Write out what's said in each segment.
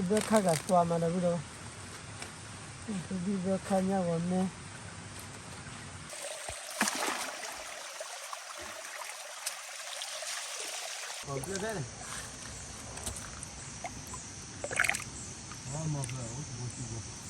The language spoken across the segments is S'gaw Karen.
ဘၣ်ခါဂၤသွါမးဒီပုၢ်ဒီဝဲၢ်, ဘၣ်ခါညါဂီၤမ့ၢ် မ့ၢ်မတံၤဒီပုၢ်ဒီဝဲၢ်.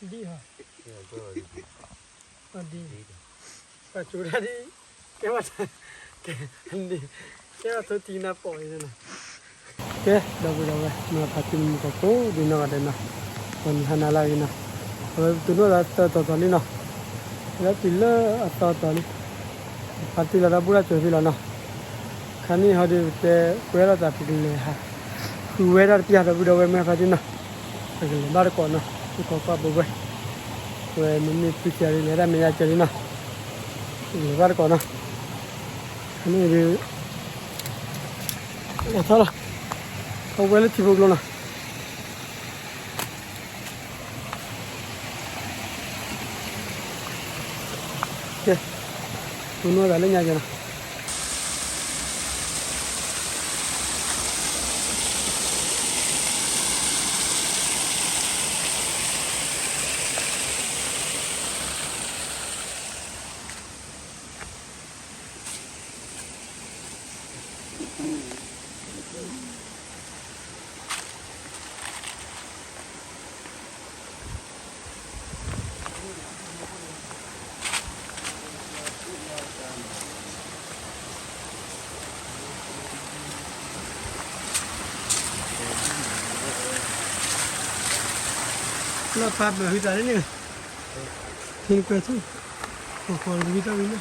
ကလီၤဘၢၣ်, ဒ်ဟီ, ဒ်, ပှၤကၠိဒၣ်ဒ်, ကဲဝဲ, ကဲ, ကဲဝဲထိၣ်တံၢ်နၢ်ပီၣ်အံၤန့ၣ်နီၤ. ကဲ ဒီပုၢ်ဒီဝဲၢ် မ့ၢ်ဖါတံၢ်မုၢ်ကီၢ်ကိးဒ်နီၢ်ဂၤဒဲးနီၤ, ပှၤနဟါနၤလၢအဂ့ၤနီၤ, အဝဲပတူၢ်နီၣ်သးသၢတီၤတီၤလံနီၤ, လၢတုၤလၢအသီတီၤလံ, ဖါတံၢ်လီၤဒီးဘူၣ်ထီၣ်ကၠိၤသံလီၤနီၤ, ခါန့ၣ်ဟီဒီး ပတဲကွဲထီၣ်သး ပကလဲၤဟး, ဃုဝဲဒၣ်တပျၢ်ဒီပုၢ်ဒီဝဲၢ် မ့ၢ်ဖါတံၢ်နီၤ, ပကလဲၤဘၣ်တကိးနီၤ, သုကီၢ်ကွၢ်ဘိဘဲ, ဝဲမ့မ့ၢ်ဖုစၢ်လံ လဲၤဒၣ်မဲာ်ညါကၢၤလံနီၤ, လဲၤဘၣ်တကိးနီၤ, ခါန့ၣ်ဒီး လဲၤထီၣ်လီၤ, အဝဲလၢထံဖိကျိနီၤ. ကဲ, ပူၤနီၢ်သးလၢညါက့ၤနီၤ. လၢပၢ်ပၢၢ်ဝံသးန့ၣ်, ဟံးကွဲထူၣ်, ပှၤဃီဝံသးဝံၤလ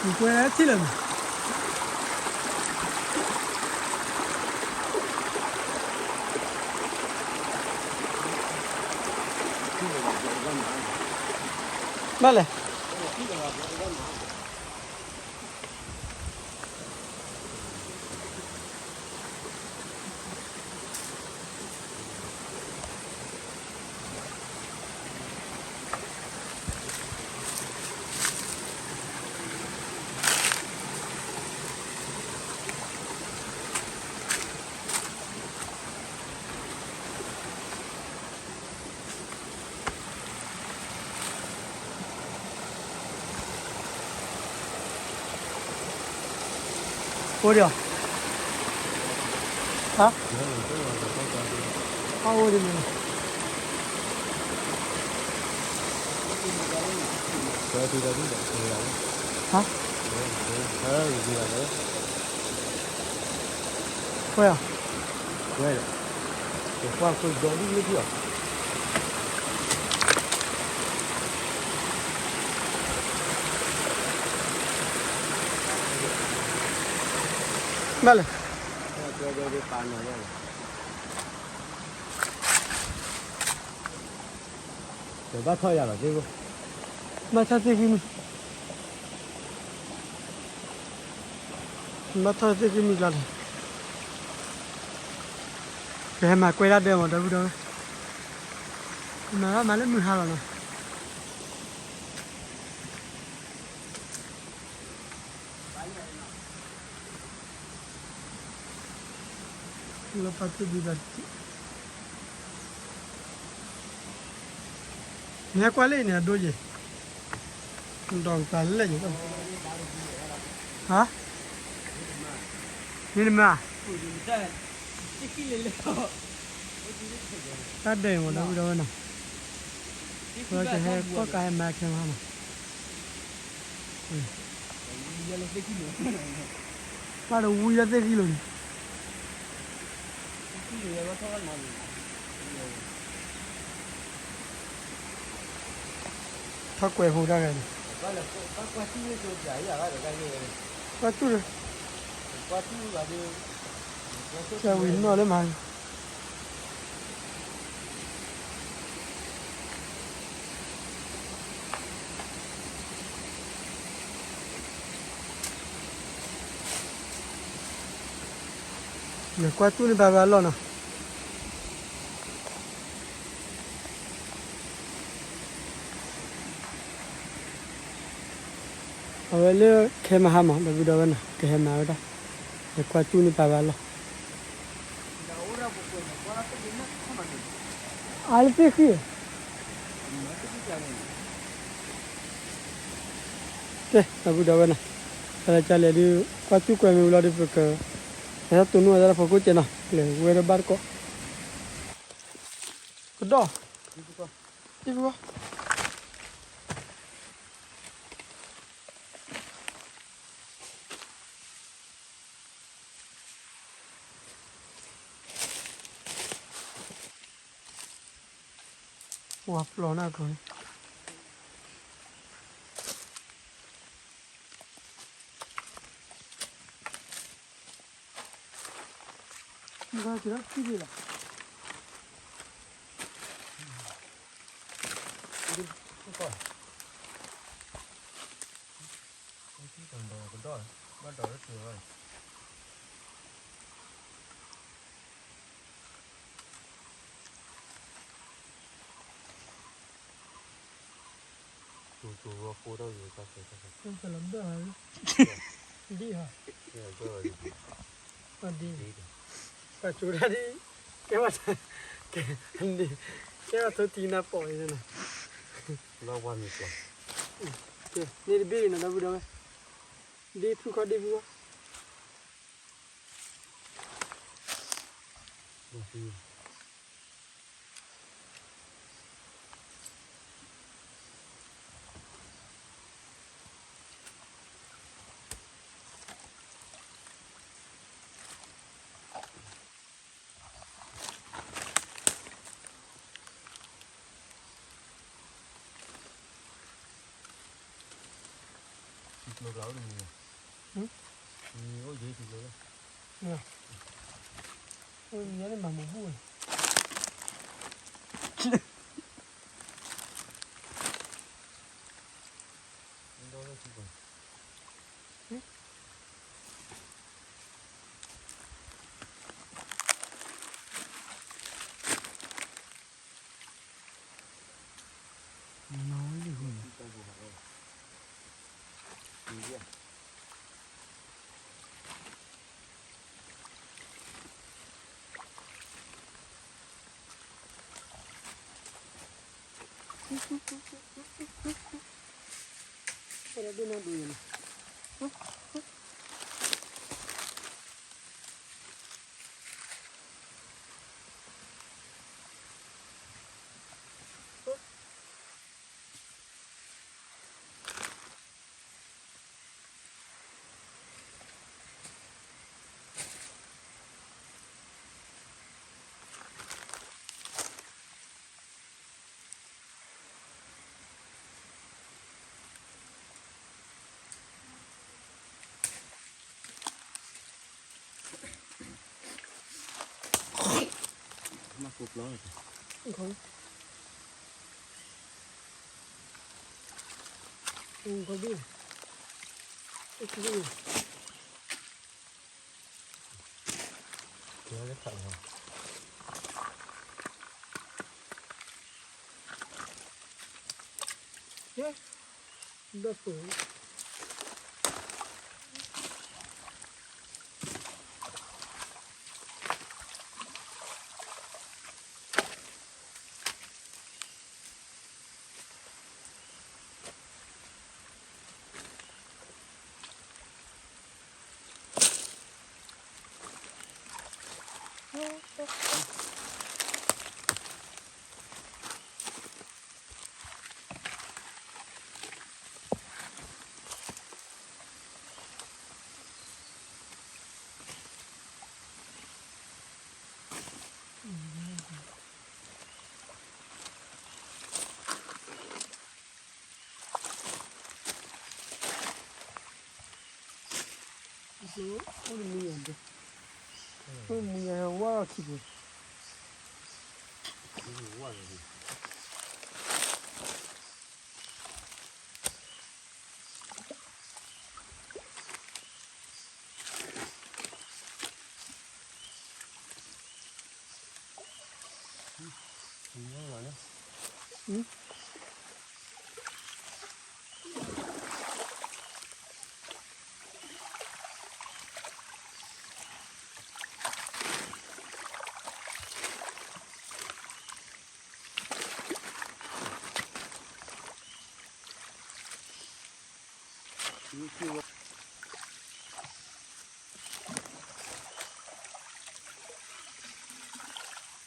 ၢ ကွဲထံၣ်လၢၤမး, ဘၣ်လဲၣ်. အိၣ်ဒီး, ဟါ, အိၣ်ဒီးမ့ၢ်, ဟါ, ဝဲ, ဝဲ, ဘၣ်လဲၣ်. ဘၣ်ထီၣ်ယၤလီၤသ့ၣ်, ဘၣ်ထီၣ်သ့ၣ်ကမံၤ, ဘၣ်ထီၣ်သ့ၣ်ကမံၤကျါလဲၣ်, ကဟဲမၤကွဲးတၢ်ဒဲးမး ဒီပုၢ်ဒီဝဲၢ်, မၤဘၣ်မၤလၢမုၢ်ဟါလီၤနီၤ. လၢပာ်တ့ၢ်ဒံးဘၣ်, နဟဲကွၢ်လၢအံၤန့ၣ် အဒိယဲၢ်, ဒီးကပၤလဲၣ်ယဲၢ်, ဟါ, မ့ၢ်နမၤ, တၢ်ဒဲးမး ဒီပုၢ်ဒီဝဲၢ်နီၤ, ဝဲကဟဲကွၢ်ကါဟဲမၤခဲမးနီၤ. ဘၣ်ဒီးဝံလၢသ့ၣ်ခံလိၤန့ၣ်, ထီၣ်ကွဲးဖိတၢ်ဂဲၤန့ၣ် ကွၢ်တူၢ်လၢ ကဝံၤနီၣ်လၢမၤ ကွၢ်တူၢ်န့ၣ်ပာ်ပာ်လီၢ်နီၤ. အဝဲလၢခဲမဟါမး ဒီပုၢ်ဒီဝဲၢ်နီၤ ကဟဲမၤဝဲဒၣ် လဲၤကွၢ်စူၣ်န့ၢ်ပာ်ဘၣ်လီၢ်. အါလၢသ့ၣ်ဃံၣ်, ကဲ ဒီပုၢ်ဒီဝဲၢ်နီၤ, တၢ်လၢကလဲၤဒုး ကွၢ်စူၣ်ကွဲမ့ၢ်ဝံၤလီၤဒီး ပက ဟဲထီၣ်တိၢ်နီၣ်ဝဲဒၣ်လၢဖီခိၣ်ကဲနီၤ, လဲၤဝဲဒၣ်ဘၣ်တကိး ကဒီး ဝါပျီၢ်န့ၣ်ကျိၤန့ၣ် ဘၣ်က့ၤထီၣ်ခံဘ့ၣ်လီၤ. ကဒီး ဘၣ်ဒီးလၢတုၤလီၤ. ကလီၤဘၢၣ်, ဒ်ဟီ, ဒ်, ပှၤကၠိဒၣ်ဒ်, ကဲဘၣ်, ကဲဘၣ်ထိၣ်တံၢ်နၢ်ပီၢ်အံၤန့ၣ်, န့ၣ်တဘ့ၣ်အံၤနီၤ ဒီပုၢ်ဒီဝဲၢ်, ဒ့ဖုခီဒ့ဖုခီ ထံကျိကျါအိၣ်တမံၤ, အိၣ်ယဲထံကျိလီၤ, အိၣ်ယဲန့ၣ်မၤမူဘူၣ်န့ၣ်, အိၣ်တမံၤယၤဒဲး, အိၣ်တမံၤယၤဝါထံပူၤ. ပျီလီၤဘၣ်ဟဲသီၣ်ခါန့ၣ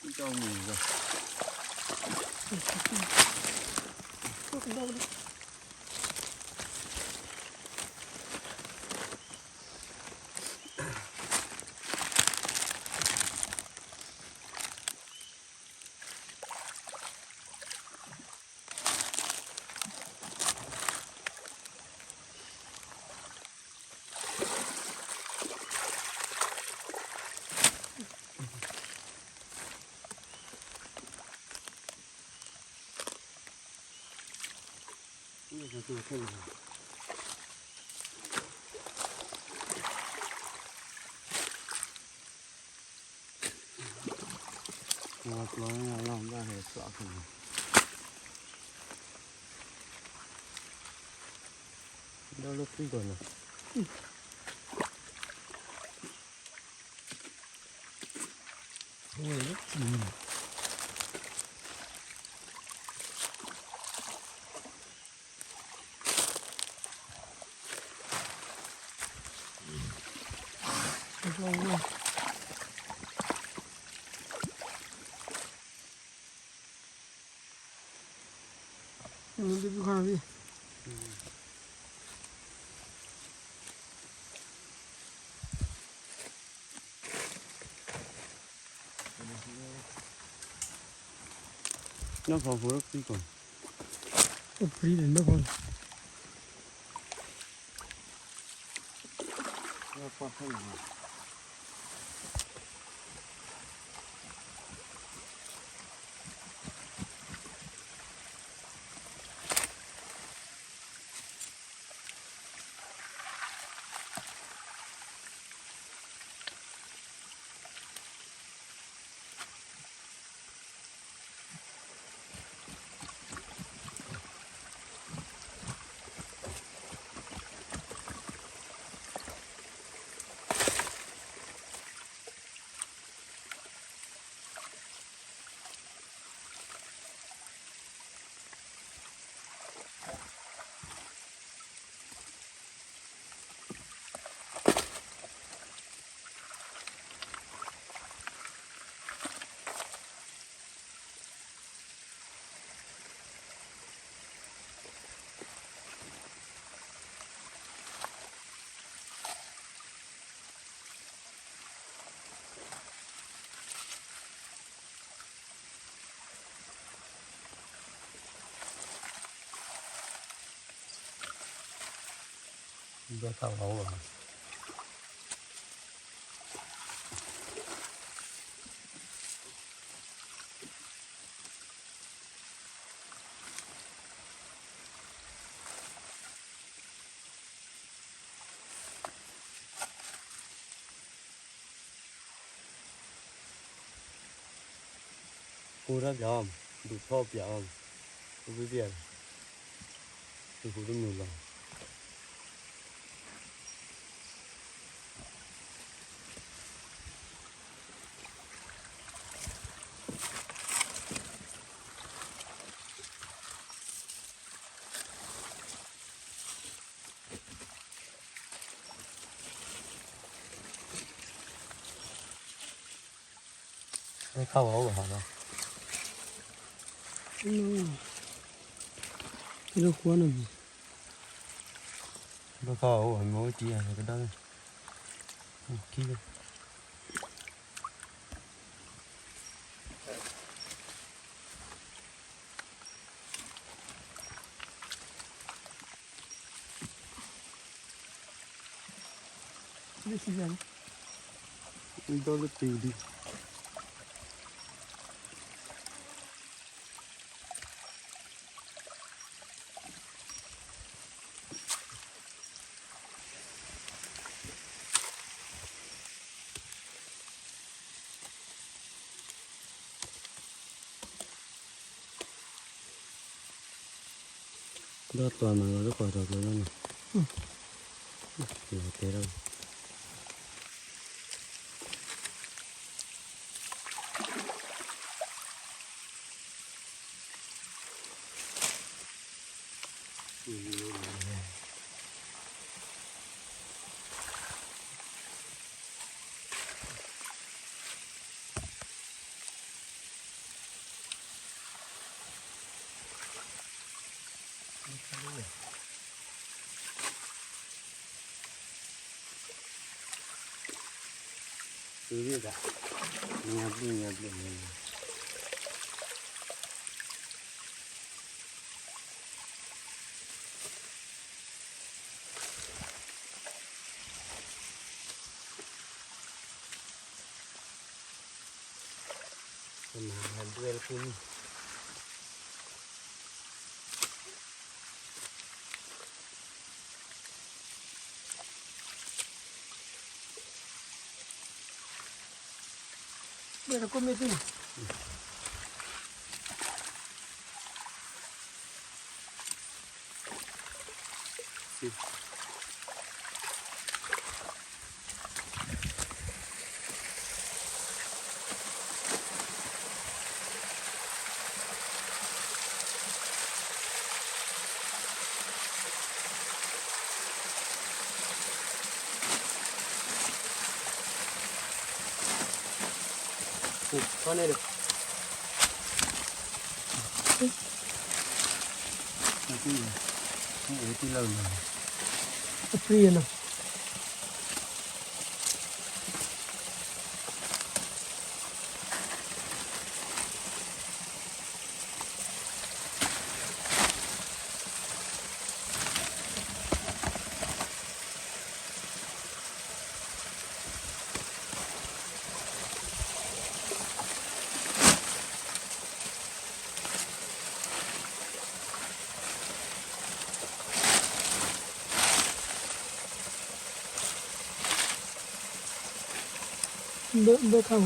်, ဒီးလၢပှံၢ်ကီးနီၤ. နီၢ်ဖီဖိပှံၢ်ကီး, အိၣ်ပှံၢ်ဒီးနီၢ်ဖီ ဘၣ်သးဝါအိၣ်ဘၣ်. ကိၢ်တၢ်ပျးအီၤ, ဒုးဖီၣ်ပျးအီၤ, ပဘ့ၣ်ပျး, တဟူးတမုာ်လီၤ. ခါဝဲအိၣ်ဘၣ်ဟးလီၤ, လၢဃိနမံၤ, ဘၣ်ခါဝဲအိၣ်ဘၣ်မ့ၢ်အိၣ်တံၢ်အကဒါလၢ, ခံလၢ အ ဒ်လၢပံၤဒံး ဒီးတွၤမၤလီၤလၢပှၤထီၣ်ကျိလီၤန့ၣ်, လီၤတဲဒၣ်, ဘၣ်ခါ,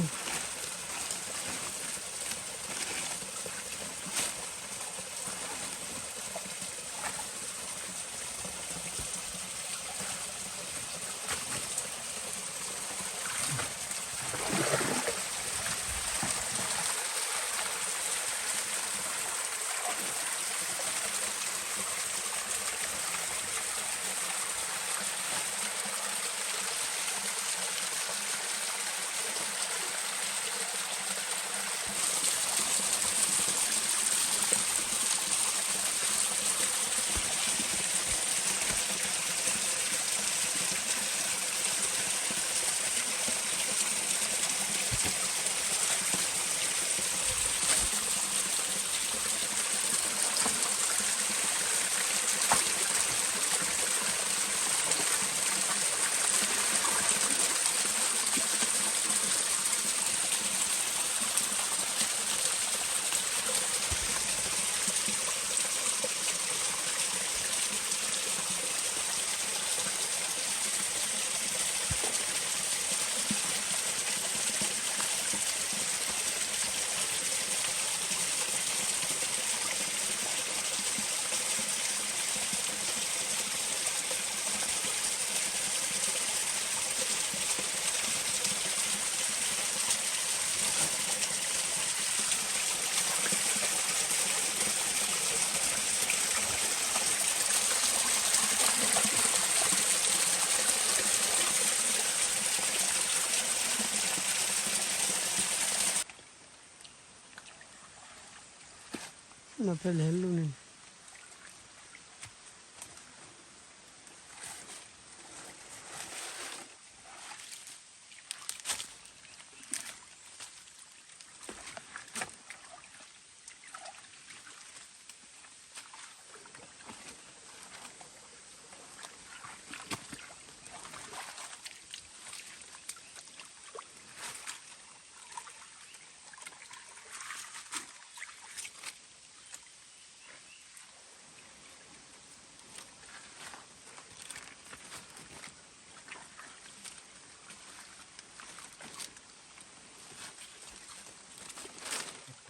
နဖဲလဲၣ်လူန့ၣ် အ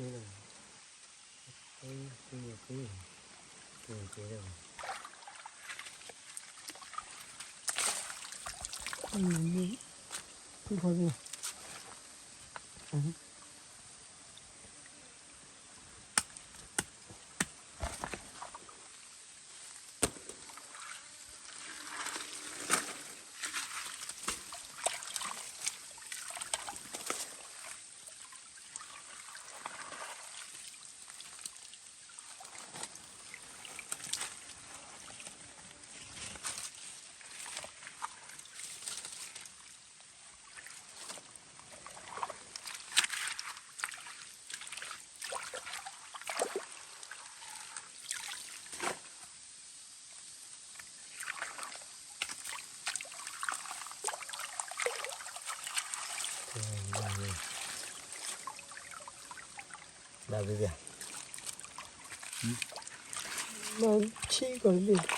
ဒၣ်ဘ့ၣ်ဘ့ၣ်, မၤဆံးကီးတဘ့ၣ်.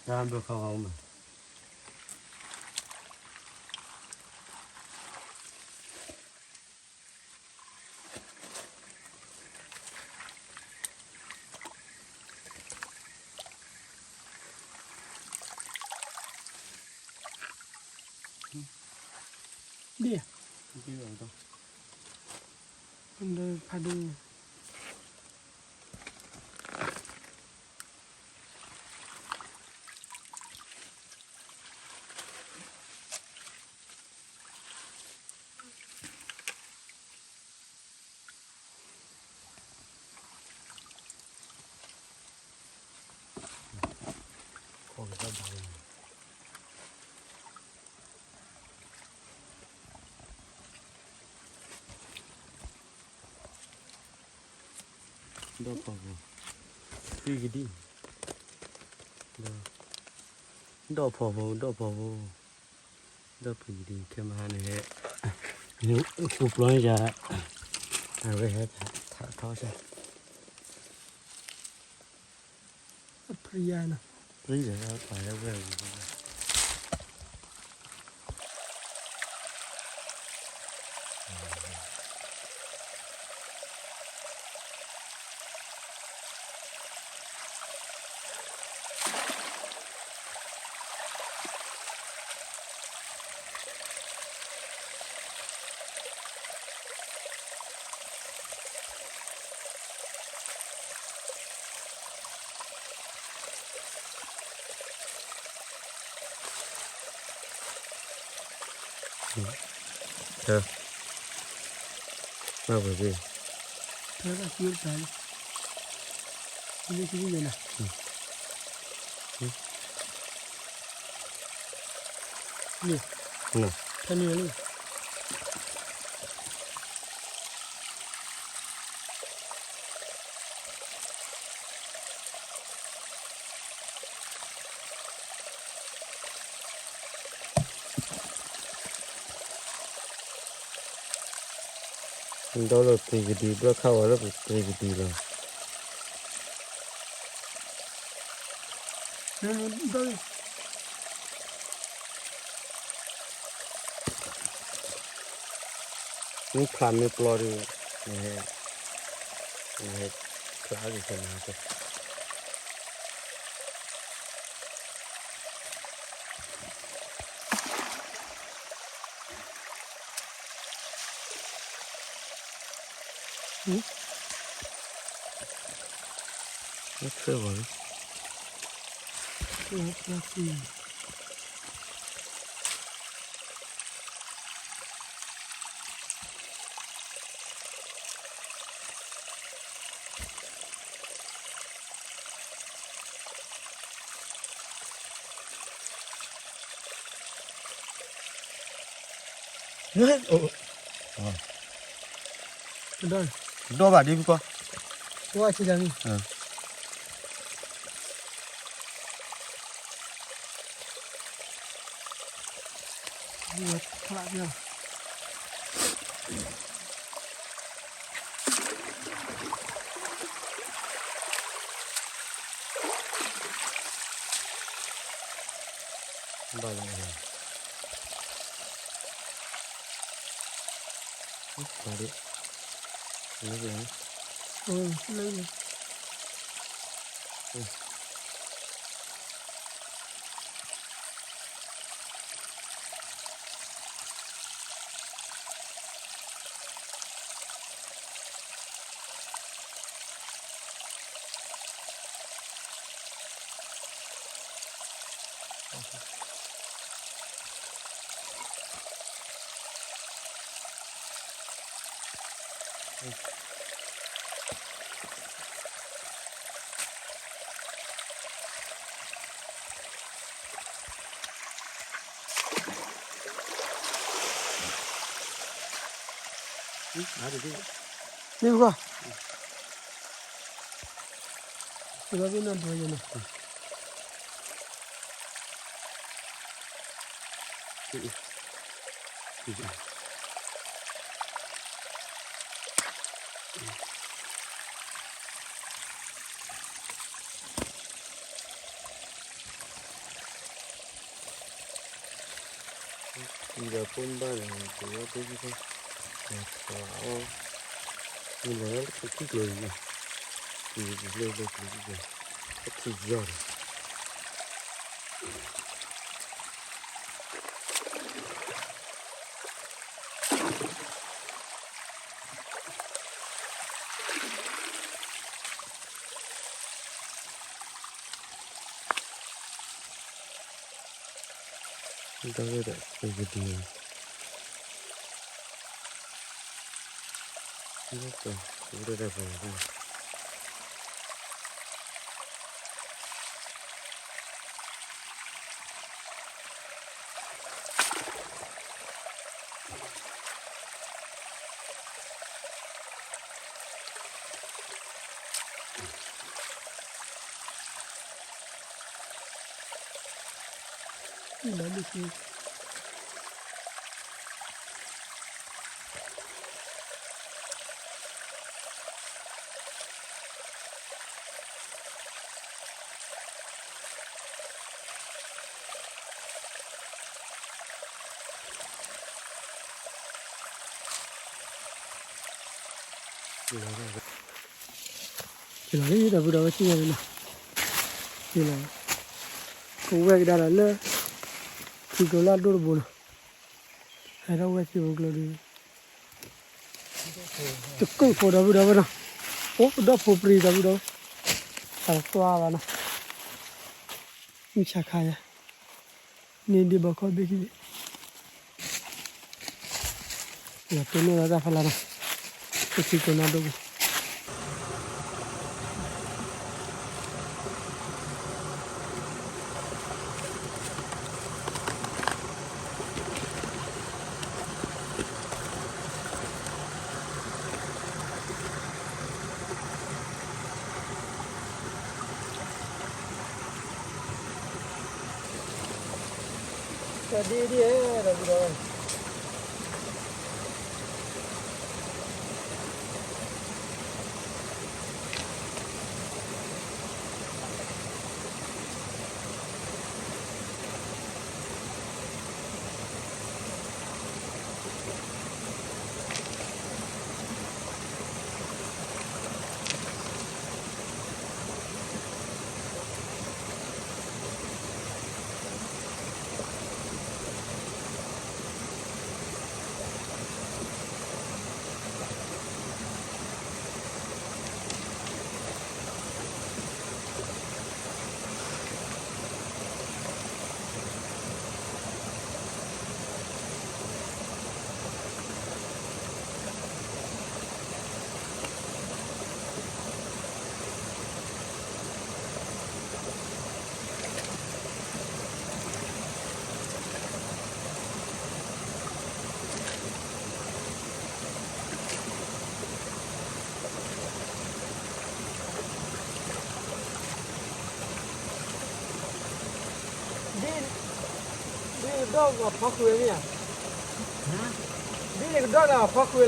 တၢ်ဘျီခါဝဲမး, ဒ်, ဖးဒိၣ်. ဒီးဖီဖိ, ပှံၤကဒံ, ဒီးဖီဖိ, ဒီးဖီဖိ, ဒီးပှံၤကဒံ ခဲမဟါန့ၣ်ဟဲ, ပူၤပျီန့ၣ်ယၤ, အဝဲဟဲထီၣ်စၢ်, အဖံယၤနီၤ, ဖံယၤပှၤဟဲဝဲ ဘၣ်ပှဲၤသ့ၣ်, ဖဲန့ၣ်လံ. ဒီးလၢပှံၤကဒံ ဘျီခါဝဲလၢပှံၤကဒံလီၤ. မ့ၢ်ဖျးမ့ၢ်ပျီဒီး, နဟဲ, နဟဲဖျးက့ၤခဲမဟါက့ၤ. မ့ၢ်ထွဲဂီၤလံ. ဒီးဘၣ်ဒ်ပကီၢ်, ဝါဆံတၢ်မံၤ. အ ဖျါပျီ ဘၣ်လီၤ ဘၣ်လီၤ လၢ မ့ၢ်ကွၢ် လီၤဘ့ၣ်နၢ်ဒွဲယဲၢ်နီၤ ထံဒီးဖိမ့ၢ်ဘၣ်န့ၣ် ကဝဲဒၣ်ဒ်သိး ပှၤထီၣ်အီၤ မ့ၢ်လီၤလၢကံၣ်ကျိၤန့ၣ် ကံၣ်ကျိၤလၢကံၣ်ကျိၤ အထံယီၤန့ၣ် ဒီးဝဲဒၣ်ပကဒုး ဒီးပကဒုး ဒီးဒုး လီၤလံ ဒီပုၢ်ဒီဝဲၢ် စံၣ်ညီၣ်န့ၣ်နီၤ, လီၤ, ကဝဲၢ်ကဒါဒီးလၢ ထံကျိၤလၢအဒိၣ်တဘိနီၤ, ဟဲထီၣ်ဝဲၢ်ထံဖိကျိၤဒီး တကုၢ်ဖိ ဒီပုၢ်ဒီဝဲၢ်နီၤ, အိၣ်ဒီးဖိပြံ ဒီပုၢ်ဒီဝဲၢ်, အသွါဘၣ်နီၤ, မုၢ်ဆါခါယၤ, န့ၢ်ဒံးဘီခီၣ်ဘ့ၣ်ခံဘ့ၣ် ယတိၢ်နီၣ်လီၤတၢ်ဖီလာ်နီၤ, ပထံကျိၤနၢ်ဒိၣ်ပူၤ ဒ်ဒ် ဒီပုၢ်ဒီဝဲၢ် ဒ် ဒ်ဒီးပှၤဖီဃုာ်ဝဲမ့ၢ်ဧါ ဒ်န့ၣ်ကဒီးလၢအဖီကွ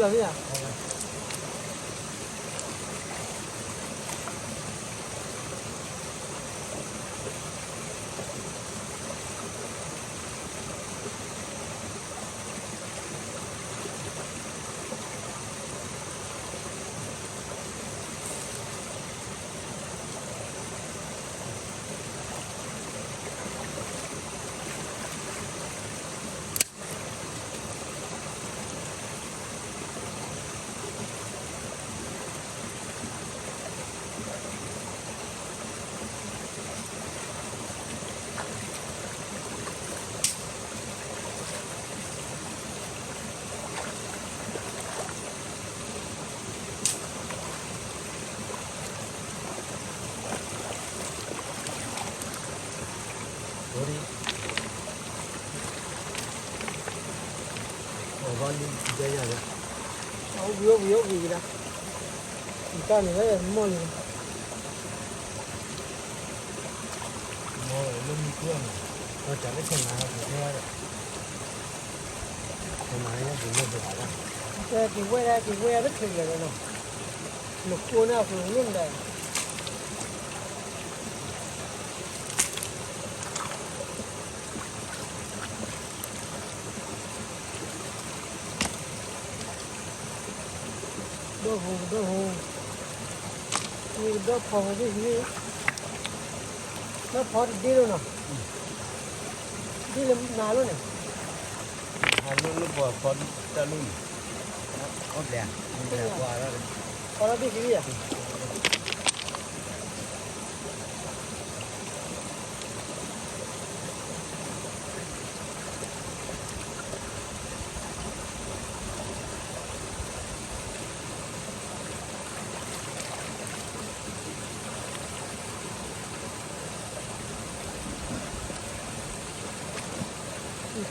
ံာ်လီၤမ့ၢ်ဧါ. အိၣ်ဝံၤအိၣ်ဝံၤဒၣ်, ယတၢ်န့ၣ်လၢမီၢ်လံ, မီၢ်လၢမံၤပှၢ်န့ၣ်, ဒီးတၢ်လၢခဲမၤဟဲက့ၤထဲ, ခဲမၤဟဲက့ၤလၢပှၤဘၣ်, က့ၤဝဲဒၣ်က့ၤဝဲဒၣ်လၢခဲလၢာ်လီၤ, နဃိန့ၣ်အဃိန့ၣ်ဒၣ် ဒီၣ်ဟိ, ဒီၣ်ဟိ, မ့ၢ်ကဒီၣ်ဖီဖိဒ်န့ၣ်, ဒီၣ်ဖီတဒ့လီၤနီၤ, ဒ့လၢနၤလီၤန့ၣ်, ဟးလၢလၢပှၤဖီတၢ်လီၤန့ၣ်, ဖီလီၤဒ်န့ၣ်ဧါ.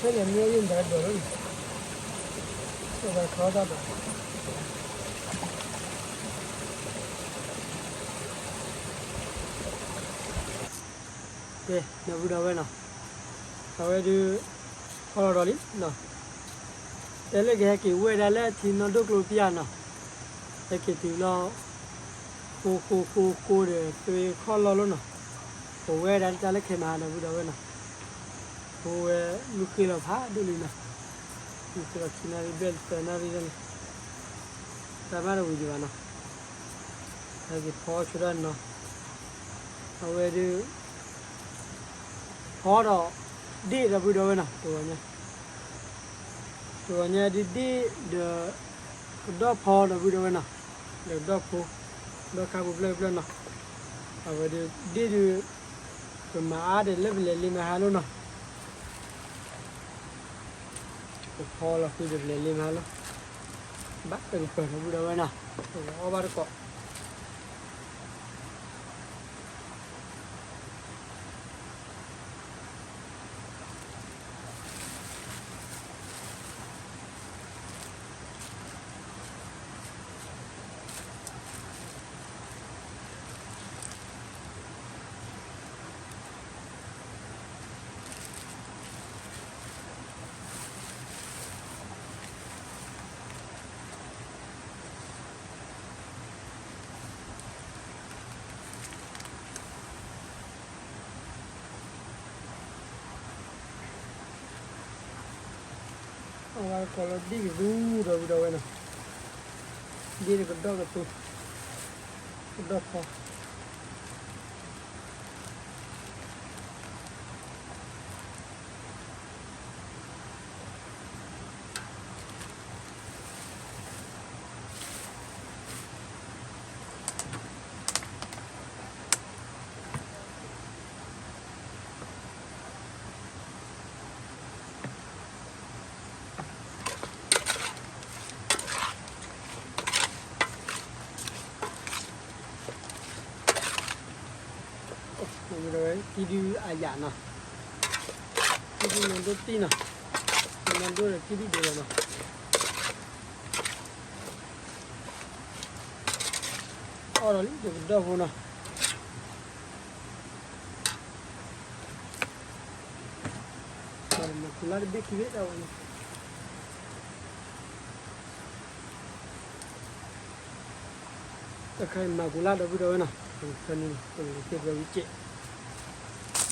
ဖဲန့ၣ်မ့ၢ်ယိၣ်မတၤဒိးလီၤန့ၣ်, ဘၣ်ခီတၢ်ဒီး, ကဲ ဒီပုၢ်ဒီဝဲၢ်နီၤ, အဝဲဒုး ခီလီၤဒီးလံနီၤ, တဲလၢကဟဲက့ၤဝဲဒၣ်လၢထံနီၢ်ဒိၣ်ကျိပျၢ်နီၤ, ဟဲက့ၤတုၤလီၤ, ဃိဃိဃိဃိဒီး သွ့ခီၣ်လီၢ်လီၤနီၤ, ပဝဲဒၣ်တၢ်လၢခဲမၤဟး ဒီပုၢ်ဒီဝဲၢ်နီၤ, ပဝဲမုၢ်ဃ့လီၤဖးဒိၣ်လံနီၤ, မုၢ်ဃ့လီၤခံနၣ်ရံၣ်ဘျဲၣ်သၢနၣ်ရံၣ်လီၤန့ၣ်, တၢ်မၤတဝံၤဒံးဘၣ်နီၤ, ဟဲက့ၤဖီဆိဒၣ်နီၤ, အဝဲဒုး ဖီဒီး ဒ့ၣ်ဒီပုၢ်ဒီဝဲၢ်နီၤ, တဂီၤညါ, တဂီၤညါဒုးဒ့ၣ်ဒီး ကဒီၣ်ဖီဒီပုၢ်ဒီဝဲၢ်နီၤ, ဒီးကဒီၣ်ဖိ, ဒီၣ်ခါပူၤဖျၢၣ်ဖျၢၣ်နီၤ, အဝဲဒုးဒ့ၣ်ဒုး ပမၤအါဒီးလၢပလဲၤလ့မဟါလိၣ်နီၤ, ပဖီလီၤဃုာ်ဒီးပလဲၤလ့မဟါလိၣ်, ဘၣ်တကပၤဒီပုၢ်ဒီဝဲၢ်နီၤ, ပကအီၣ်ဘၣ်တကိး အဝဲကီးလီၤဒ့ၣ်ကသူဒီပုၢ်ဒီဝဲၢ်နီၤ, ဒ့ၣ်တကဒီၣ်ကသူ, ကဒီၣ်ဖီ တံဒုအယၣ်နီၤ, တံဒုနီၢ်ဒိၣ်တံနီၤ, နီၢ်ဒိၣ်ဒီးတံဒုဒိၣ်လီၤနီၤ, အီၣ်ဒီးလံတကဒီၣ်ဖိနီၤ, မၤကူလါတဘ့ၣ်ခံဘ့ၣ်တၢ်ဝဲန့ၣ်, တခါအံၤမၤကူၤလၢ်ဒီပုၢ်ဒီဝဲၢ်နီၤ, ပကထၢန့ၣ် ပကလဲၤသ့ၣ်ဝ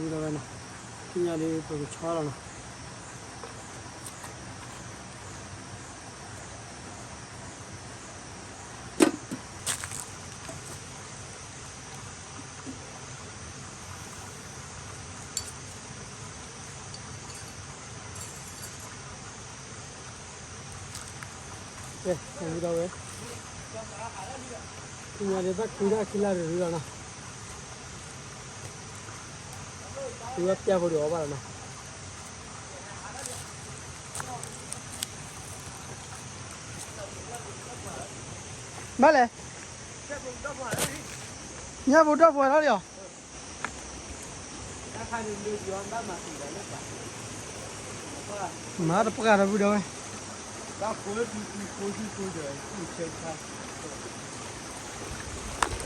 ဲဝံၤစ့ၢ် ဒီပုၢ်ဒီဝဲၢ်နီၤ, သ့ၣ်ညါဒီး ပကဆီလီၤနီၤ. ကဲ ဒီပုၢ်ဒီဝဲၢ်, သ့ၣ်ညါဒီး ဘၣ်ခုဒၣ်ခံလါတရံးလီၤနီၤ, ဝဲပျၢ်ဖိဒီးအီၣ်ဘၣ်လီၤနီၤ. ဘၣ်လဲၣ်, ညၣ်ဖိဒီၣ်ပှဲၤထီၣ်လံအီၤ, မၤတပှၢ်ဒီပုၢ်ဒီဝဲၢ်, အထီၣ်လံ,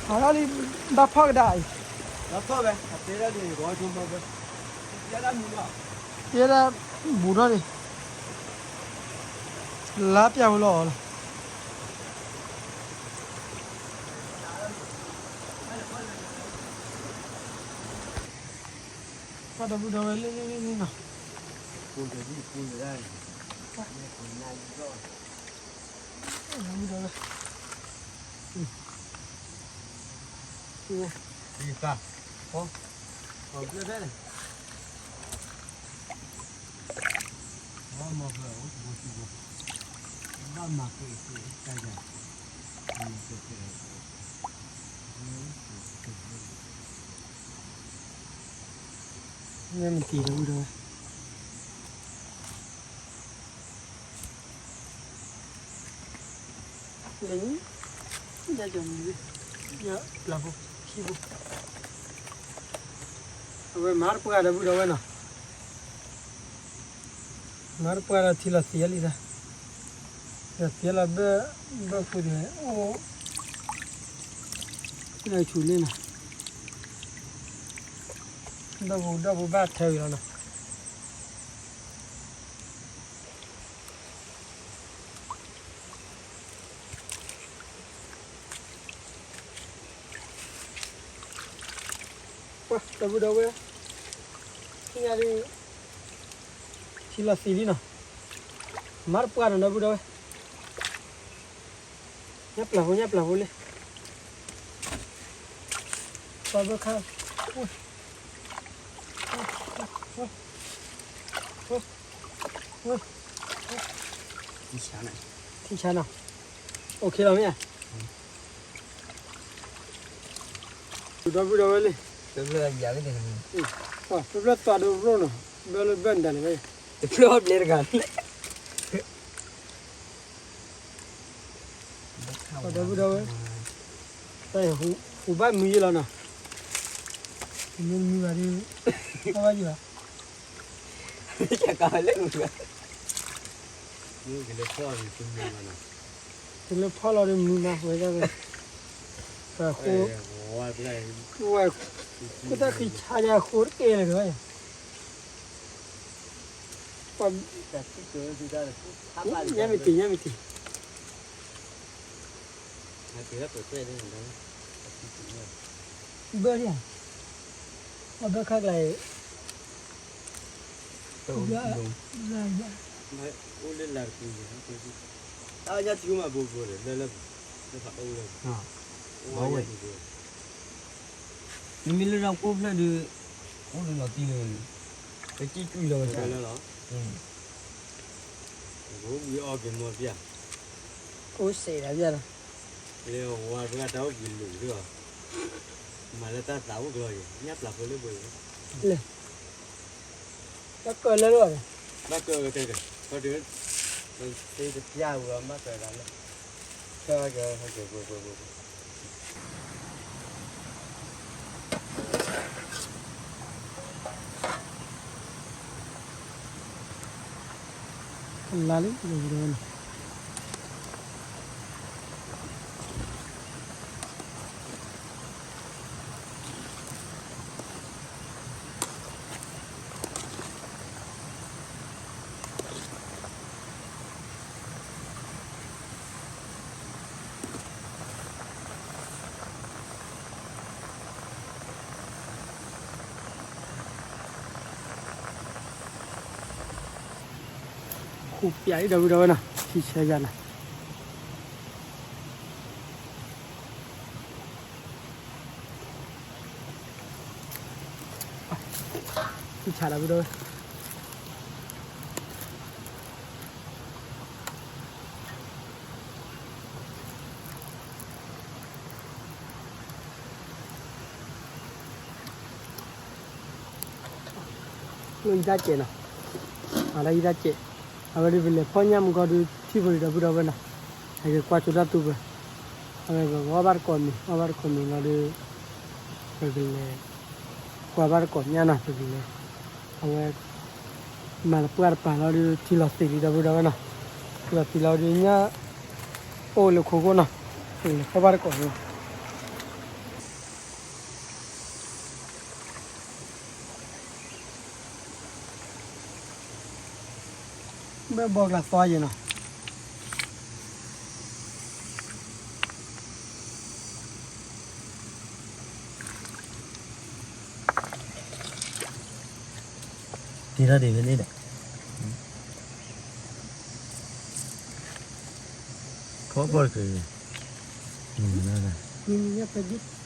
ဘၣ်ဖီၣ်ကဒါအံၤ, တဲဒၣ်ဘူးထီၣ်လံ, လါပျၢ်ဖိလီၤအီၤလီၤ. ပှၤဒီပုၢ်ဒီဝဲၢ်လံလံလံလံနီၤ, ဒီပုၢ်ဒီဝဲၢ်, မ့ၢ်မတံၤဒီပုၢ်ဒီဝဲၢ် လၢ ညၣ်ပျၢ်ဖိ ခံဖိ, အဝဲမၤတပှၢ်ဒီပုၢ်ဒီဝဲၢ်နီၤ, မၤတပှၢ်ဒီးထံလီၤသံအလံသၢ, ဒီးသံလီၤဘၢ, ဘၢဖိန့ၣ်အိၣ်, လၢဆူၣ်လ့နီၤ, ဒီပုၢ်ဒီဝဲၢ်ဘၣ်ထၢဝံၤလီၤနီၤ. ပှၤဒီပုၢ်ဒီဝဲၢ်, သ့ၣ်ညါဒ် ထံလီၤသံလံနီၤ, မၤတပှၢ်နီၤဒီပုၢ်ဒီဝဲၢ်, ညၣ်ပျၢ်ဖိ ညၣ်ပျၢ်ဖိလံ, ပှၤဘၢခါ, ထံဆါနီၤ, အိၣ်ခ့လီၤမ့ၢ်ဧါ. ဒီပုၢ်ဒီဝဲၢ်လံ, ပျၢ်ပျၢ်သွးဒိရိၣ်နီၤ, ဘၢလၢဘၢၣ်နတၢ်န့ၣ်ဝဲ, တဖျၢၣ်အီၣ်ဘျဲတဂၤ, ဒီပုၢ်ဒီဝဲၢ်, ဟူးဘၣ်မုာ်ယဲလီၤနီၤ, မုာ်မုာ်ဘၣ်ဒီး, အီၣ်ဘၣ်ယဲဘၣ် ကလၢဖီၣ်လီၤဒီးမုာ်မးဝဲဒၣ်, အဃိ, ဝဲ, ခိၣ်သၣ်ဃံဆါယၤဃိတကဲလၢာ်ဒီး, ညါမ့ၢ်တံၢ် ညါမ့ၢ်တံၢ် ဘၢဒၣ်, အဘၢခါကျါအံၤ, အိၣ်လၢလၢ်တပူၤ, အညါထံမးဘိဘိဒီး လၢလၢ, ဝဲ, နမ့ၢ်လၢတၢ်ကိၢ်ဖျၢၣ်ဒီး, အိၣ်ဒီးလီၤတံၢ်လၢ, ပစံၣ်ကွံာ်လီၤဝဲဒၣ်လီၤ, ဝံၤအီၣ်က့ၤမီၢ်ပျၢ်, အိၣ်စဲးဒၣ်ပျၢ်လီၤ, လၢဝဲပှၤတၢ်အိၣ်က့ၤလိာ်ဒီး, မၤလၢတၢ်သးအိၣ်ကလီၤယဲၤ ညၣ်ပျၢ်ဖိလၢပှဲၤ, လၢ ဘၣ်ကၢလၢလီၤ, ဘၣ်ကၢဝဲကဲကဲ, တပျၢ်ဝဲဘၣ်ကၢတၢ်လၢ, ကဲကဲ, ပှဲၤပှဲၤပှဲၤပှဲၤ, လါလံ ဒီပုၢ်ဒီဝဲၢ်နီၤ. ဃူပျးအံၤ ဒီပုၢ်ဒီဝဲၢ်နီၤ ထံဆၢယၤနီၤ. ထံဆၢ ဒီပုၢ်ဒီဝဲၢ် လၢယတၢ်စဲးနီၤ, အလၢယတၢ်စဲး, အဝဲဒုးပလဲၤဖီၣ်ညၣ်မူကီၢ်ဒုး ထံၣ်ပရံး ဒီပုၢ်ဒီဝဲၢ်နီၤ, ဟဲက့ၤကွၢ်ဆိတၢ်သူပၢၤ, အဝဲပကအီၣ်ဘၣ်တကိးမံၤ အီၣ်ဘၣ်တကိးမံၤလီၤဒုး, ပကလဲၤ ကွၢ်ဘၣ်တကိးညၣ်နီၤ ပကလဲၤ, အဝဲ မၤတပှၢ်တပၤလီၤဒုး ထံလီၤသံးလံ ဒီပုၢ်ဒီဝဲၢ်နီၤ, ထံလီၤသံးလီၤဒုး ညၣ်အိၣ်လၢခိခိၣ်နီၤ, ပကလဲၤဖီၣ်ဘၣ်တကိးလီၤ. ဘၣ်ဘီကျါသီယဲၢ်နီၤ, တ့ထီၣ်ဒံးဖဲန့ၣ်ဒီး,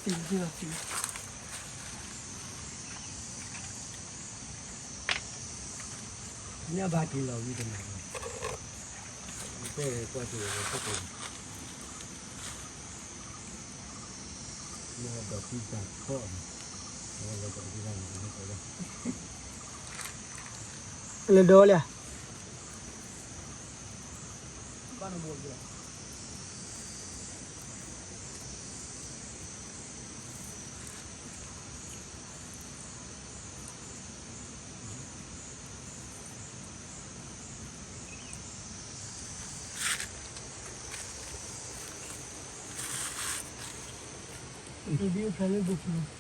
ဖီၣ်ဖီၣ်တချုး, ညၣ်ဘါက့ၤလီၤဝံၤတနၤ, ကွၢ်ကွၢ်က့ၤလီၤ, လၢဒီးလၢ လဲၤထီၣ်ဟး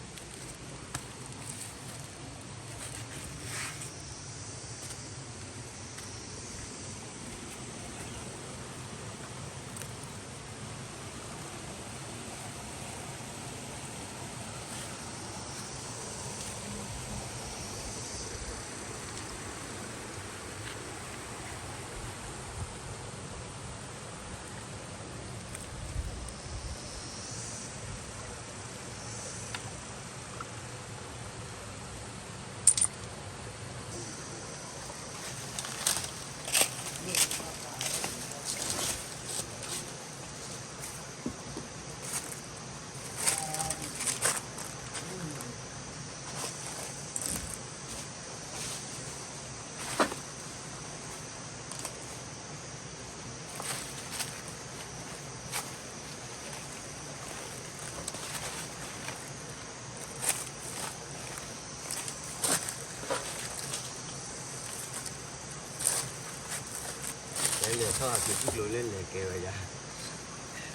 က့ၤထံၣ်ကျိလၢလဲၤကဲဝဲယၤ,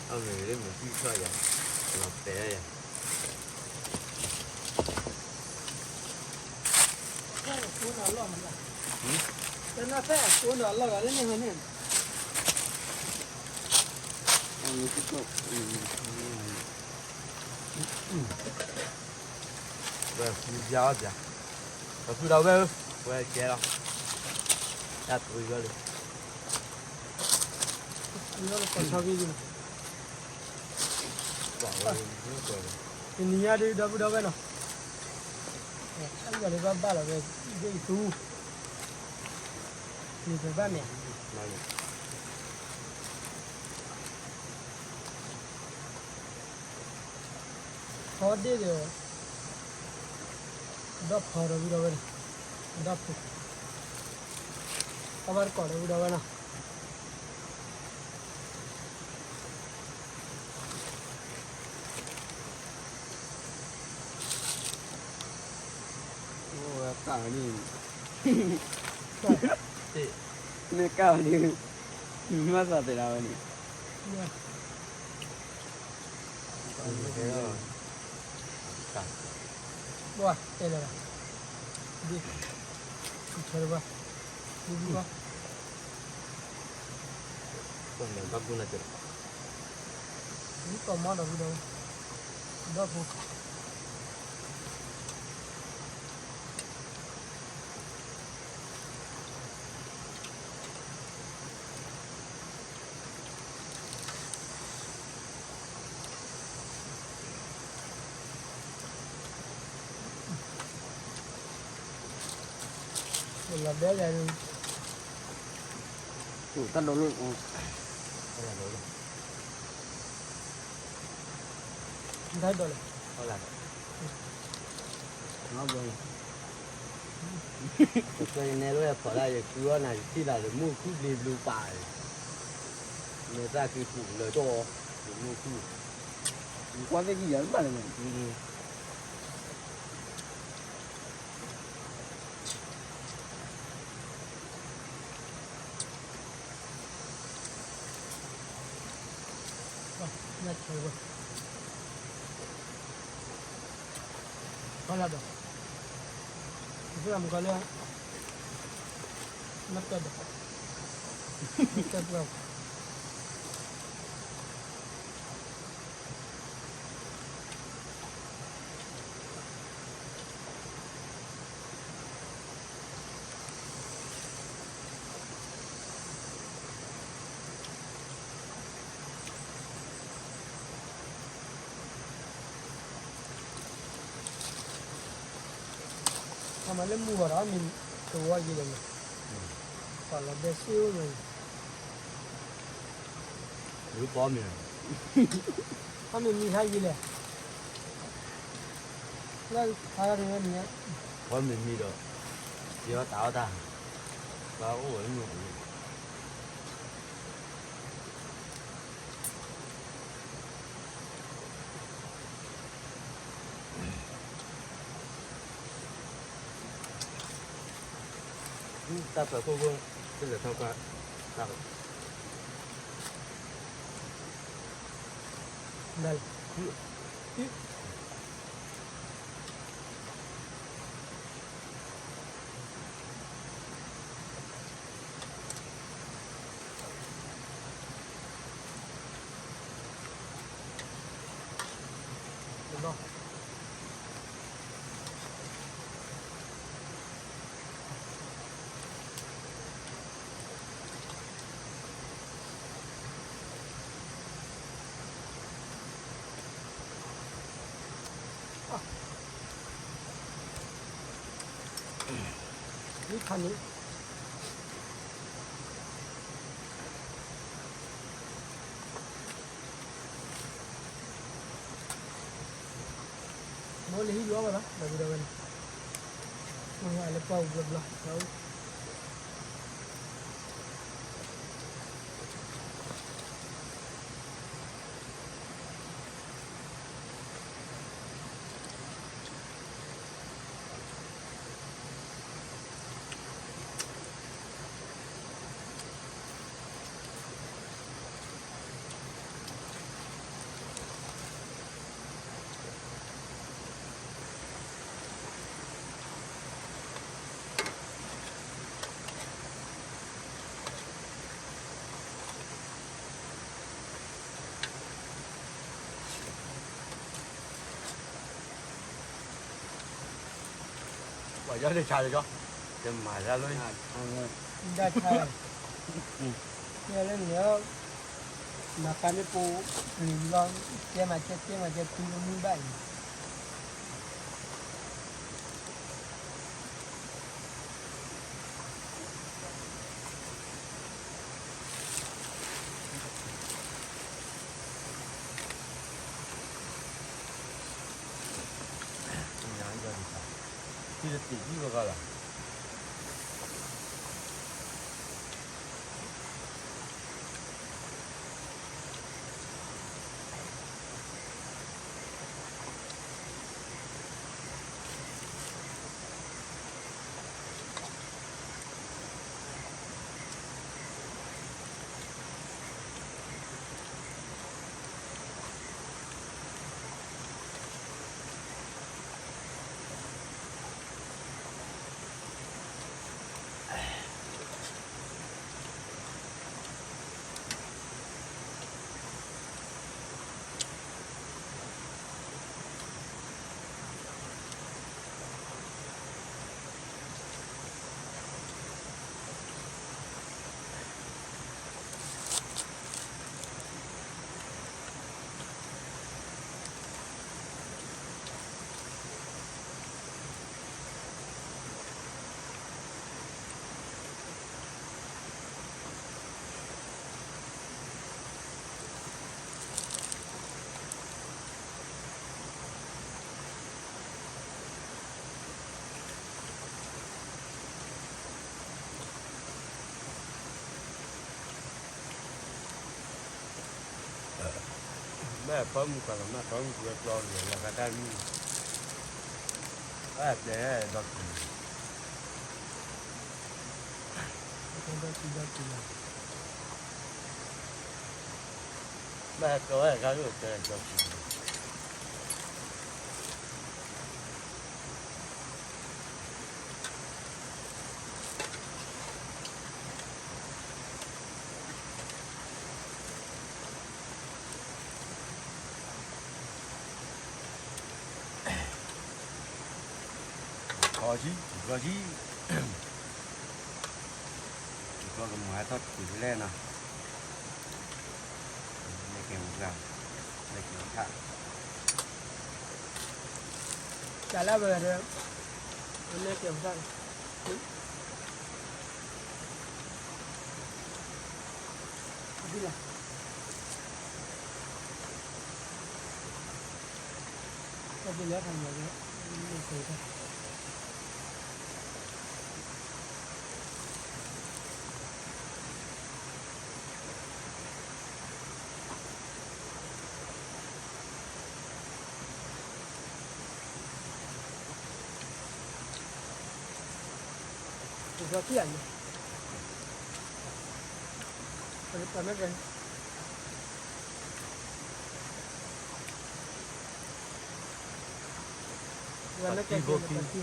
အမ့ၢ်လၢမ့ၢ်ထံၣ်ထီၣ်ယၤ, လီၤတဲာ်ယၤ, အလီၤတဲာ်ယၤ, တနၢ်ဖဲအကိးနီၤအလီၢ်ဒီးလၢန့ၣ်ဟီန့ၣ် ဝဲဖုဘျါအီၣ်ဘျါ, ပဖုဒီးဝဲဧၢ, ဝဲကဲလီၤ, တၢ်ပှ့ၤဘျီလံ, ပှ့ၤဘျီလံ, တနံၤညါဒုးဒီပုၢ်ဒီဝဲၢ်နီၤ, အယီၤလၢဘၣ်ဘၣ်လီၤဝဲ, ဒ်အံၤသူ, န့ၣ်ပဘၣ်န့ၣ် ခီဒ့ၣ်ဒီး ဒီဖီဒီပုၢ်ဒီဝဲၢ်န့ၣ်, ဒီဖီ, အဘၣ်တကိးဒီပုၢ်ဒီဝဲၢ်နီၤ, အိၣ်ဝဲကၢ်န့ၣ်, မ့ၢ်ကၢ်န့ၣ်, မ့ၢ်သးသ့ဒၣ်ဝဲန့ၣ် ဘၣ်တဲလၢၤဘၣ်, ဒ်, ဆဲးဘၣ်, ဒ်ဘၣ်, ဘၣ်ကူနၤတဲလီၤ, ဒ်ကီၢ်မီဒီပုၢ်ဒီဝဲၢ်, ဒီဖိ လီၤဒဲးယၤ, တၢ်ဒိးလိၣ်, တၢ်ဒိးလဲၣ်, ပကနဲလၢဖီလာ် ယကုအီၣ်နၤ ယထံၣ်သး ယမိၢ်ခုၣ်ဘျ့ဘျိပာ်, မဲာ်သၣ်က့ၤပူၤလၢာ်ကၠီ, ယမိၢ်ခုၣ်, ယကွၢ်သ့ၣ်ကံယၤတဘၣ်လၢၤဘၣ်, ညၣ်ဆဲးဝဲ, ဖီလာ်ဒီး, ယသရၣ်မုၣ်ကီၤလၢ, နပျဲၢ်ဒီး, နပျဲၢ်ပျဲၢ် အမၤလၢမုၢ်ဂီၤဒီး မ့ၢ်တဝီယံၤလဲၣ်န့ၣ်, ပှၤလီၤဘဲစ့အိၣ်န့ၣ်, လူပီမ့ၢ်, အမ့ၢ်မံၤဟါယံၤလဲၣ်, လၢဟါတဝဲန့ၣ်, ပီမ့ၢ်မံၤဒီး, ယီတၢ်အီၣ်တၢ်, ပှၤအိၣ်ဝဲလၢမုၢ်ဂီၤ တၢ်ပၢၤခိၣ်ခိၣ်, တလဲၤထီၣ်ကွၢ်, တၢ်, မ့ၢ်ခါန့ၣ် ဘိလၢဟံၣ်လီၤဘၣ်ဒီး ဒီပုၢ်ဒီဝဲၢ်န့ၣ်, မ့ၢ်ဟဲလၢပှၢ်ပူၤဘျီဘျီ, ပှၤယီၢ်လၢဆါလၢကီ, ယမၤတၢ်လၢ, ဒၣ်ဆါ, ယဲလၢန့ၣ်, မၤပာ်န့ၢ်ပူၤ, လီၤ, ကဲမၤကဲကဲမၤကဲတုၤလၢမုၢ်ဘၣ်အံၤ မ့ၢ်ဖီမုၢ်ကီးလီၤ မ့ၢ်ဖီမုၢ်ကီးကျီလီၤ လီၤဂာ်တၢ်မုၢ်, အဝဲတဲဒီးကံၤ, ဒီးကံၤဒီးကံၤလီၤ, မ့ၢ်ကီးဝဲဂၤကတဲဒီးကံၤ ခီဆံ ခီဆံ, ခီကမၤဟဲထီၣ်တတုၤဖဲလဲၣ်နီၤ, လဲၤကဲဝံၤကျါ, လဲၤကဲဝံၤထၣ်, ကလၢဝဲဒီး, လဲၤကဲဝံၤထၣ် ဒ်လဲၣ်, တၢ်ဒ်လဲၣ်ခါန့ၣ်, တဘျီထံၣ်အံၤ, ပမ့ၢ်ကဲ ပမ့ၢ်ကဲ ပကံၢ်ဖိခံ ပ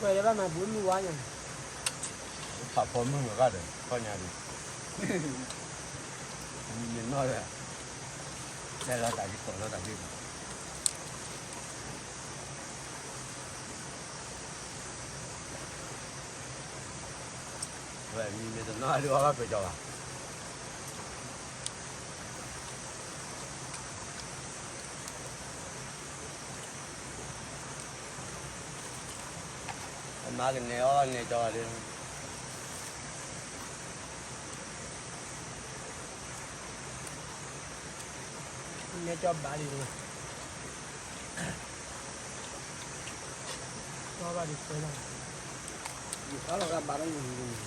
ှၤလၢဘၣ်မၤဘူၣ်မုၢ်ဝါညါ, ဖးဖီမုၢ်ဝါဒီး ခီညါဒီး, မံၤမ့ၢ်နီၢ်ဒီး, တဲလီၤတၢ်ဒ်သိးလီၤတၢ်ဒ်သိး ဝဲမံၤမ့ၢ်တနီၤဒုးအီၣ်ဘၣ်ပၢၤကၠီဘၣ်, အမၤကနဲအီၣ်န့ၣ်ကၠီဘၣ်ဒီး, နဲကၠီဘၣ်လံ, ကၠီဘၣ်ဒုးကွဲးဘၣ်, ယကၠီလီၤကဘၣ်လၢယၤ, ဘၣ်လၢ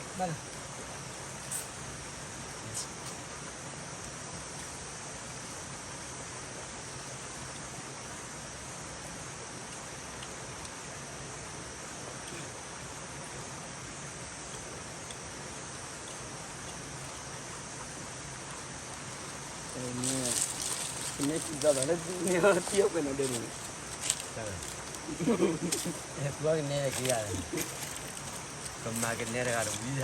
ဘၣ်လၢ ကနဲစံးဘျုးဘၣ်လၢသုနဲအီထံအီၣ်ကွဲးနီၣ်ဒဲးန့ၣ်, ဟဲကွၢ်ကနဲက့ၤယၤ, ကမၤကနဲတဂၤတဝံၤဒီး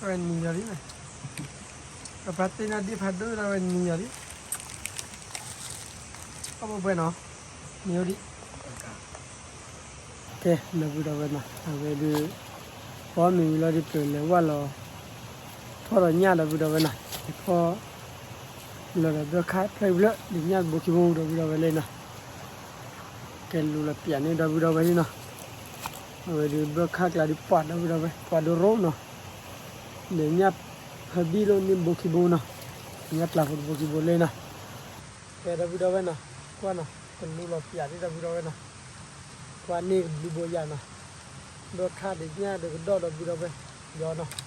အဝဲနံၤယီၤလံ, ပပာ်တ့ၢ်နၤဒ်ဖးဒိၣ်လၢအဝဲနံၤယီၤလံ, အဘၣ်ဘှဲနီၤ, နံၤယီၤလံ. ကဲ ဒီပုၢ်ဒီဝဲၢ်နီၤ, အဝဲဒုး ဖီမ့ၤဝံၤလီၤဒီး ပလဲၤဝၢ်လီၤ ထီၣ်ဒီးညၣ်ဒီပုၢ်ဒီဝဲၢ်နီၤ, ဖီလီၤဒီးဘၢၣ်ခၣ်ဖျၢၣ်ဖျၢၣ် ဒီးညၣ်ဘိခံဘိဒီပုၢ်ဒီဝဲၢ်လံနီၤ, ကဲလူလီၤပျးန့ၢ်ဒီပုၢ်ဒီဝဲၢ်လံနီၤ, အဝဲဒုးဘၢၣ်ခၣ်ကျါဒုးပှၤဒီပုၢ်ဒီဝဲၢ် ပှၤဒိရိနီၤ, ဒီးညၣ်ဖၢဘံၣ်လၢန့ၣ်ဘိခံဘိနီၤ, ညၣ်ပျၢ်ဖိတဘိခံဘိလံနီၤ, ကဲဒီပုၢ်ဒီဝဲၢ်နီၤ, ကွၢ်နီၤ ကလူလီၤပျးန့ၢ်ဒီပုၢ်ဒီဝဲၢ်နီၤ, ကွၢ်န့ၢ်ကဘျုးဘိယၤနီၤ, ဘၢၣ်ခၣ်ဒီးညၣ်ဒီးကဒီၣ်ဒီပုၢ်ဒီဝဲၢ် ယီၤနီၤ.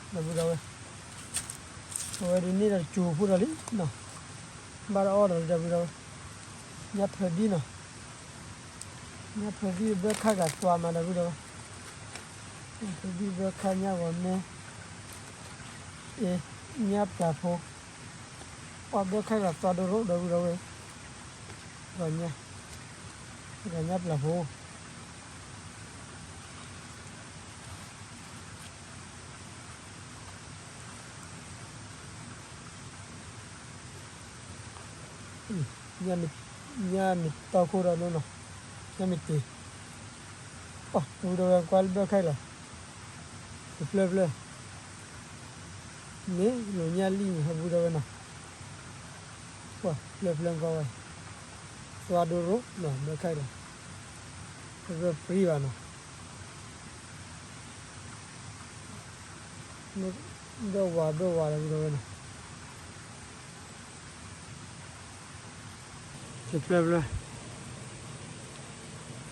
ဒီပုၢ်ဒီဝဲၢ်, အဝဲဒုးန့ၢ်ဒီးတစိၤဖိဒီးလံနီၤ, ဘၣ်တအီၣ်ဒီးလံဒီပုၢ်ဒီဝဲၢ်, ညၣ်ဖၢဘံၣ်နီၤ, ညၣ်ဖၢဘံၣ်ဘၢၣ်ခၣ်ကျါသွါမးဒီပုၢ်ဒီဝဲၢ်, ညၣ်ဖၢဘံၣ်ဘၢၣ်ခၣ်ညၣ်ဂီၤမဲ အ့ ညၣ်ပျၢ်ဖိ, ပှၤဘၢၣ်ခၣ်ကျါသွါဒိရိဒီပုၢ်ဒီဝဲၢ်, ဂီၤညၣ်, ဂီၤညၣ်ပျၢ်ဖိ ညၣ်မ့ၢ်တီခိၣ်ဒီးနီၤ, ညၣ်မ့ၢ်တ့ၢ်, ပှၤဒီပုၢ်ဒီဝဲၢ်ကွၢ်လၢဘၢၣ်ခၣ်လီၤ, တဖျၢၣ်ဖျၢၣ်, မ့ၢ်လိာ်ညၣ်လံၣ်န့ၣ်ဒီပုၢ်ဒီဝဲၢ်နီၤ, ပှၤဖျၢၣ်ဖျၢၣ်ကွၢ်ဝဲ, သွါဒိရိနီၤ ဘၢၣ်ခၣ်လီၤ, တဖျၢၣ်ပြံဘၣ်နီၤ ဘၢၣ်ဝါဘၢၣ်ဝါဒီပုၢ်ဒီဝဲၢ်နီၤ, တဖျၢၣ်ဖျၢၣ်,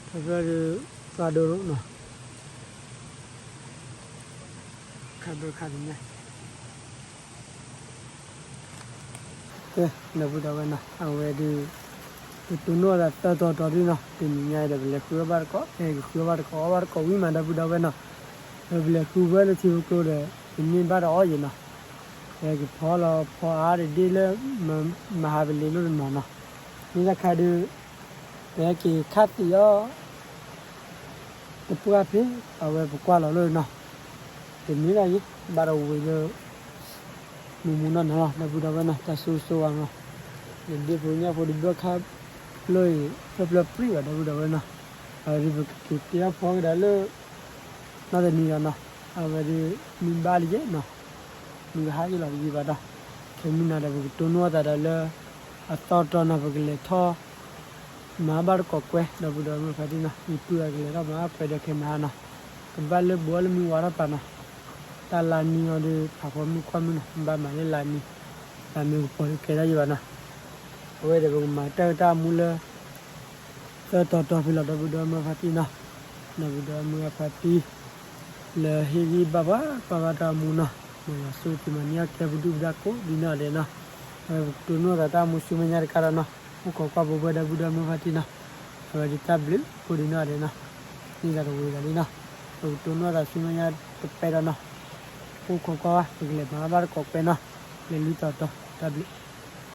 တဖျၢၣ်ဒုး သွါဒိရိနီၤ, ခါဘၢၣ်ခါတညါ ကဲ ဒီပုၢ်ဒီဝဲၢ်နီၤ, အဝဲဒုး ပတိၢ်နီၣ်သးသၢတီၤတီၤဒုနီၤ, တနံၤညါအံၤဒီး ပလဲၤဃုအီၣ်ဘၣ်တကိး ဟဲက့ၤဃုအီၣ်ဘၣ်တကိး အီၣ်ဘၣ်တကိးဝံၤမး ဒီပုၢ်ဒီဝဲၢ်နီၤ, ဒီးပလဲၤဃုဝဲလၢထံဖိကျိဒီး ပန့ၢ်ဘၣ်တအီၣ်ယံၤနီၤ, ဟဲက့ၤဖီလီၤဖီအါတဒ့လၢ မဟါပလ့ၤလိၣ်တနီၤနီၤ, မ့ၢ်တခါဒုး ပဟဲက့ၤခါသံးအီၤ တပှၢ်ဖဲ အဝဲပကွၢ်လီၤလၢနီၤ, တမ့ၢ်ဒၣ်ယဲ ဘၣ်တဝံၤလၢ မုၢ်မုၢ်နီၢ်နီၢ်လီၤ ဒီပုၢ်ဒီဝဲၢ်နီၤ, တၢ်ဆိၣ်ဂ့ၤဆိၣ်ဝါနီၤ, ယဒ့ဖိညၣ်ဖိဒုးဘၢၣ်ခၣ်ဖျၢၣ်အံၤ ဖျၢၣ်ဖျၢၣ်ပြံဘၣ် ဒီပုၢ်ဒီဝဲၢ်နီၤ, အဝဲဒုးပကက့ၤတဲအီၣ်ဖီကဒါလၢ နီၢ်တနံၤလီၤနီၤ, အဝဲဒုး မုၢ်ဘၣ်လံယဲနီၤ, မုၢ်ကဟါက့ၤလီၤတယံာ်ဘၣ်ဒီး, ခဲမုၢ်နၤဒီး ပကတိၢ်နီၣ်သးဒီးလၢ အသီတတီၤနီၤ ပကလဲၤထီၣ် မၤဘၣ်တကိးကွဲ ဒီပုၢ်ဒီဝဲၢ်မုၢ်ဖါတံၢ်နီၤ, ယပုၢ်အကလဲၤထီၣ်မၤဘၣ်ကွဲဒီးခဲမုၢ်နၤနီၤ, ကဘၣ်လၢဘှီလၢမုၢ်ဝါထီၣ်ပာ်နီၤ, တၢ်လါနံၤအီၤဒီး ဖးဖီမုၢ်ကွၢ်မုၢ်နီၤ, ဘၣ်မၤလၢလါနံၤ, လါမ့ၢ်ကပီၤဒီးကဲဒၣ်ယံၤဘၣ်နီၤ, အဝဲဒီးပကမၤတၢ်ကတၢ်အမူလၢ သၢတီၤတီၤဖဲလီၤ ဒီပုၢ်ဒီဝဲၢ်မုၢ်ဖါတံၢ်နီၤ, ဒီပုၢ်ဒီဝဲၢ်မုၢ်ဖါတံၢ် လၢဟ့ၣ်ဂံၢ်ဘါပှၤ ပှၤဘၣ်တၢ်အမူနီၤ, မ်ယွၤဆိၣ်ဂ့ၤသုမၤန့ၢ်အီၣ်ကဲပဒုၣ်ပဒါကိးဒ်နီၢ်ဒဲးနီၤ, အဝဲပကတိၢ်နီၣ်သးတၢ်အမူဆူမဲာ်ညါတကးဒီးနီၤ, အိၣ်ခိးကွၢ်ဘိဘၢ ဒီပုၢ်ဒီဝဲၢ်မုၢ်ဖါတံၢ်နီၤ, အဝဲဒုးတၢ်ဘျုးကိးဒ်နီၢ်ဒဲးနီၤ, န့ၢ်သးတဝံၤလီၤလံနီၤ, ပကတိၢ်နီၣ်သးဆူမဲာ်ညါတပဲဒီးနီၤ, အိၣ်ခိးကွၢ်ဝဲ ပကလဲၤမၤဘၣ်တကိးကွဲနီၤ, လဲၤလုၢ်သီတီၤ တၢ်ဘျုး